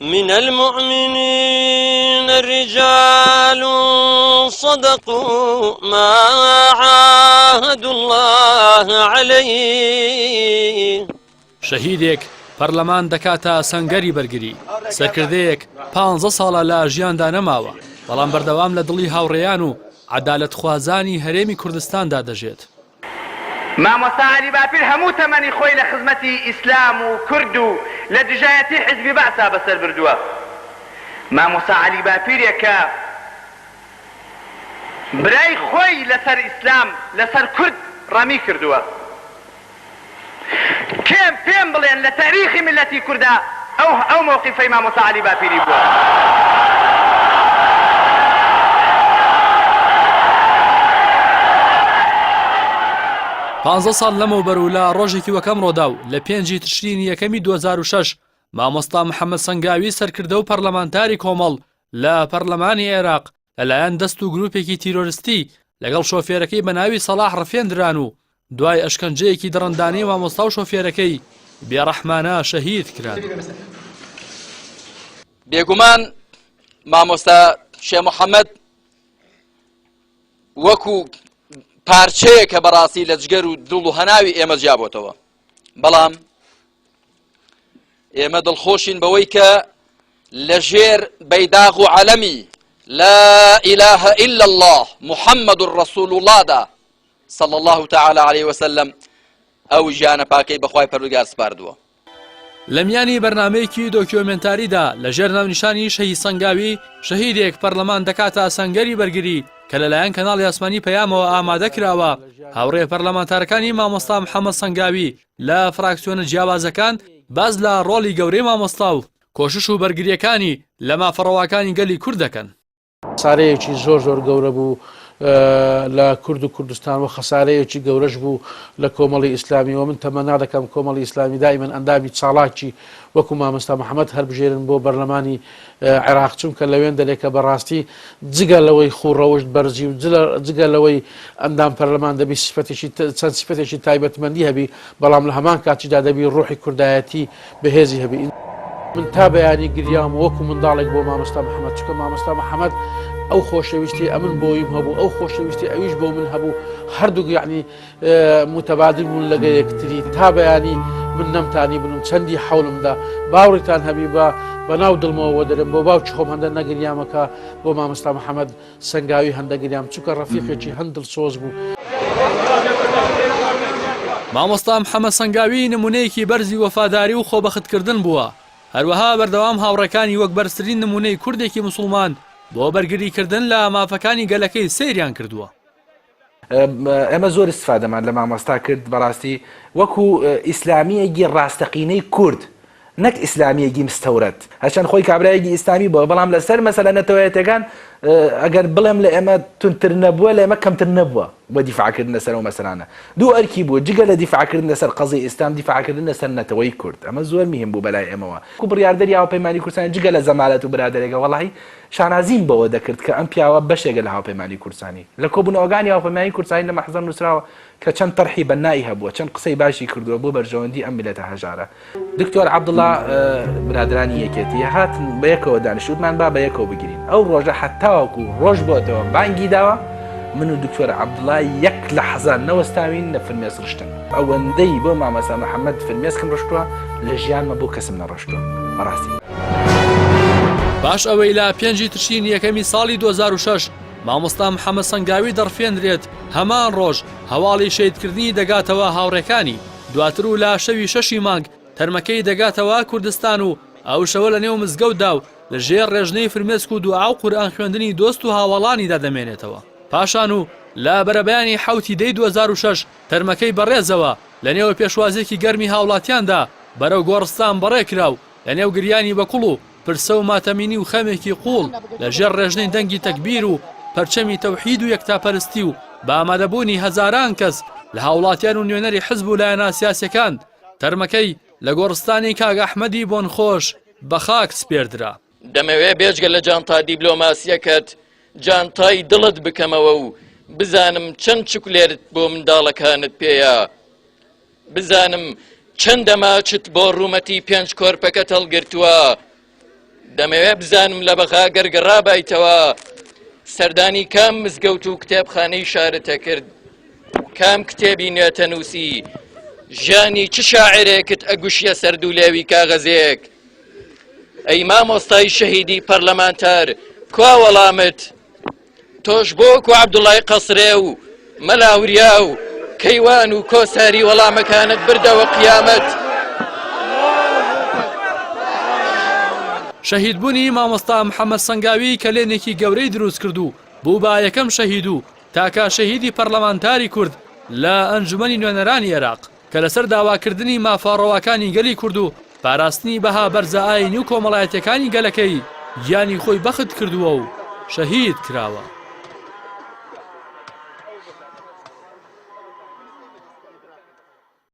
من المؤمنین رجال صدقوا ما عاهدوا الله عليه. شەهیدێک پەرلەمان دەکاتە سەنگەری بەرگری، سەرکردەیەک پانزە ساڵە لە ژیاندا نەماوە، بەڵام بەردەوام لە دڵی هاوڕێیان و عەدالەتخوازانی هەرێمی کوردستاندا دەژێت. مامۆستا عەلی باپیر هەموو تەمەنی خۆی لە خزمەتی ئیسلام و کورد و لە دژایەتی حیزبی بەعسا بەسەر بردووە. مامۆستا عەلی باپیرێک کە برای خۆی لەسەر ئیسلام، لەسەر کورد ڕەمی کردووە. کێ پێم بڵێن لە تاریخی میللەتی کوردا ئەو ئەو مەوقیفەی مامۆستا عەلی باپیری بووە؟ پانزە ساڵ لەمەوبەر و لە ڕۆژێکی وەک ئەمڕۆدا و لە پێنجی تشرینی یەکەمی 2006 مامۆستا محەممەد سەنگاوی سەرکردە و پەرلەمانتاری کۆمەڵ لە پەرلەمانی عێراق لەلایەن دەست و گروپێکی تیرۆرستی لەگەڵ شۆفێرەکەی بە ناوی سەڵاح ڕفێندران و دوای ئەشکەنجەیەکی دڕندانەی مامۆستا و شۆفێرەکەی بێڕەحمانە شەهید کران. بێگومان مامۆستا شێ محەممەد وەکو پارچەیەکە بەڕاستی لە جگەر و دڵ و هەناوی ئێمە جیابۆتەوە بەڵام ئێمە دڵخۆشین بەوەی کە لە ژێر بەیداغ و عەلەمی لا إله إلا الله محمد رسول الله دا صلى الله تعالى عليه وسلم ئەو ژیانە پاکەی بەخوای پەروەردگار سپاردووە. لە میانی بەرنامەیەکی دۆکیۆمێنتاریدا لە ژێر ناونیشانی شەهید سەنگاوی، شەهیدێک پەرلەمان دەکاتە سەنگەری بەرگری کە لەلایەن کەناڵی ئاسمانی پەیامەوە ئامادە کراوە، هاوڕێ پەرلەمانتارەکانی مامۆستا محەمەد سەنگاوی لە فراکسیۆنە جیاوازەکان باس لە ڕۆڵی گەورەی مامۆستا و کۆشش و بەرگرییەکانی لە مافە ڕەواکانی گەلی کورد دەکەن. خەسارەیەکی زۆر زۆر گەورە بوو لە کورد و کوردستان و خەسارەیەکی گەورەش بوو لە کۆمەڵی ئیسلامی و من تەمەنا دەکەم کۆمەڵی ئیسلامی دائیمەن ئەندامی چاڵاکی وەکو مامۆستا محەممەد هەربژێرن بۆ بەرلەمانی عێراق چونکە لەوێن دەرێ کە بەڕاستی جگە لەوەی خوو ڕەوشت بەرزی و جگە لەوەی ئەندام پەرلەمان دەبی سیفەتێکی چەند سیفەتێکی تایبەتمەندی هەبی بەڵام لە هەمان کاتیشدا دەبی ڕۆحی کوردایەتی بەهێزی هەبی. من تا بەیانی گریام وەکو منداڵێک بۆ مامۆستا محەمەد چونکە مامۆستا محەمەد ئەو خۆشەویستی ئەمن بۆیم هەبوو ئەو خۆشەویستی ئەویش بۆ من هەبوو هەردووک یعنی متبادل بوون لەگە یەکتری تا بەیانی من نەمتانی بنوم چەندی حەولمدا باوڕیتان هەبی بە بەناو دڵمەوە وەدەرم بۆ باوکی خۆم هەندە نەگریامەکە بۆ مامۆستا محەمەد سەنگاوی هەندە گریام چونکە ڕەفیقێکی هەند دڵسۆز بوو. مامۆستا محەمەد سەنگاوی نمونەیەکی بەرزی وەفاداری و خۆبەختکردن بووە، هەروەها بەردەوام هاوڕێکانی وەک بەرزترین نمونەی کوردێکی موسڵمان بۆ بەرگریکردن لە مافەکانی گەلەکەی سەیریان کردووە. ئێمە زۆر ئیستفادەمان لە مامۆستا کرد بەڕاستی وەکو ئیسلامیەکی ڕاستەقینەی کورد نەک ئیسلامیەکی مستەورەت هەرچەند خۆی کابرایەکی ئیسلامی بووە بەڵام لەسەر مەسەلە نەتەوەیەتەکان ئەگەر بڵێم لە ئێمە تونتر نەبووە لە ئێمە کەمتر نەبووە بۆ دیفاعکردن لەسەر ئەو مەسەلانە دوو ئەرکی بوو جگە لە دیفاعکردن لەسەر قەزی ئیسلام دیفاعکردن لەسەر نەتەوەی کورد ئەمە زۆر مهم بوو بەلای ئێمەوە کو بڕیاردەری هاوپەیمانی کوردستان جگە لە زەمالەت و برادەرێکە وەڵاهی شانازیم بەوە دەکرد کە ئەم پیاوە بەشێکە لە هاوپەیمانی کوردستانی. لە کۆبوونەوەکانی هاوپەیمانی کوردستانی لە مەحزەر نووسراوە کە چەند تەرحی بەننائی هەبووە، چەند قسەی باشی کردووە بۆ بەرژەوەندی ئەم میللەتە هەژارە. دکتۆر عەبدوڵا برادەرانی یەکێتی هاتن بەیەکەوە دانیشت وتمان با بەیەکەوە بگرین. ئەو ڕۆژە هەتاوەکو ڕۆژ بۆتەوە بانگی داوە، من و دکتۆر عەبدوڵا یەک لەحزە نەوەستاوین لە فرمێسک ڕشتن. ئەوەندەی بۆ مامۆستا محەمەد فرمێسکم ڕشتووە لە ژیانمە بۆ کەسم نەڕشتووە بەڕاستی. پاش ئەوەی لە پێنجی تشرینی یەکەمی ساڵی 2006 مامۆستا محەمەد سەنگاوی دەڕفێنرێت، هەمان ڕۆژ هەواڵی شەهیدکردنی دەگاتەوە هاوڕێکانی، دواتر و لە شەوی شەشی مانگ تەرمەکەی دەگاتەوە کوردستان و ئەو شەوە لە نێو مزگەوتدا و لە ژێر ڕێژنەی فرمێسک و دوعا و قورئان خوێندنی دۆست و هاوەڵانیدا دەمێنێتەوە. پاشان و لە بەرەبەیانی حەوتی دەی 2006 تەرمەکەی بەڕێزەوە لە نێو پێشوازیەکی گەرمی هاوڵاتیاندا بەرەو گۆڕستان بەڕێکرا و لە نێو گریانی بەکوڵ و پرسە و ماتەمینی و خەمێکی قووڵ لە ژێر ڕێژنەی دەنگی تەکبیر و پەرچەمی تەوحید و یەکتاپەرستی و بە ئامادەبوونی هەزاران کەس لە هاوڵاتیان و نوێنەری حزب و لایەنە سیاسیەکان تەرمەکەی لە گۆڕستانی کاک ئەحمەدی بۆنخۆش بە خاک سپێردرا. دەمەوێ بێجگە لە جانتا دیبلۆماسییەکەت، جانتای دڵت بکەمەوە و بزانم چەند چوکلێرت بۆ منداڵەکانت پێیە، بزانم چەندە ماچت بۆ ڕوومەتی پێنج کۆرپەکەت هەڵگرتووە. دەمەوێ بزانم لە بەغا گەر گەڕابایتەوە سەردانی کام مزگەوت و کتێبخانەی شارت ئەکرد؟ کام کتێبی نوێتە نووسی؟ ژیانی چ شاعێرێکت ئەگوشیە سەر دوولێوی کاغەزێک؟ ئەی مامۆستای شەهیدی پەرلەمانتار کوا وەڵامت؟ تۆش بۆ وەکو عەبدوڵای قەسرێ و مەلا وریا و کەیوان و کۆساری وەڵامەکانت بردەوە قیامەت. شەهیدبوونی مامۆستا محەمەد سەنگاوی کەلێنێکی گەورەی دروست کرد و بوو بە یەکەم شەهید و تاکە شەهیدی پەرلەمانتاری کورد لە ئەنجومەنی نوێنەرانی ئێراق. کە لەسەر داواکردنی مافە ڕەواکانی گەلی کورد و پاراستنی بەها بەرزە ئایینی و کۆمەڵایەتیەکانی گەلەکەی گیانی خۆی بەخت کردووە و شەهید کراوە.